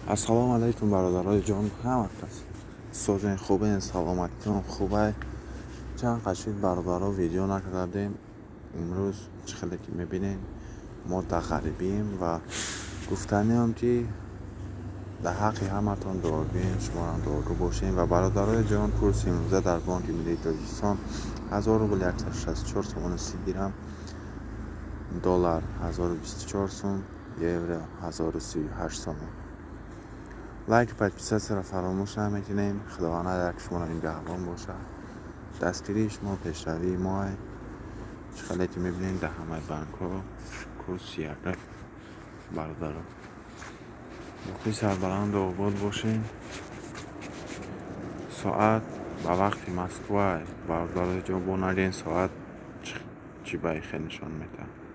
Ассалому алайкум, бародарои ҷон, ҳама кас созен, хубен, саломатитон хубай? Чанд қашид, бародаро, видео накардем. Имрӯз чӣ хеле ки мебинем, мо дар ғарибием ва гуфтаниам, ки дар ҳаққи ҳаматон дуогӯем, шумоам дуогӯ бошем. Ва, бародарои ҷон, курси имрӯза дар Бонки Миллии Тоҷикистон: 1000 рубл 164 сомону 30 дирам, доллар 1024 сум, евро 1038 сомон. Лайк, подписаться ро фаромӯш намекунем. Худованд ҳар як шуморо нигаҳбон бошад. Дастгирии шумо пешравии моа. Чӣ хеле ки мебинем, дар ҳамаи банкҳо курс яка. Бародаро, боқӣ сарбаланду обод бошем. Соат ба вақти Москва, бародарои ҷон, бо нагӯен соат чӣ ба хел нишон медиҳад.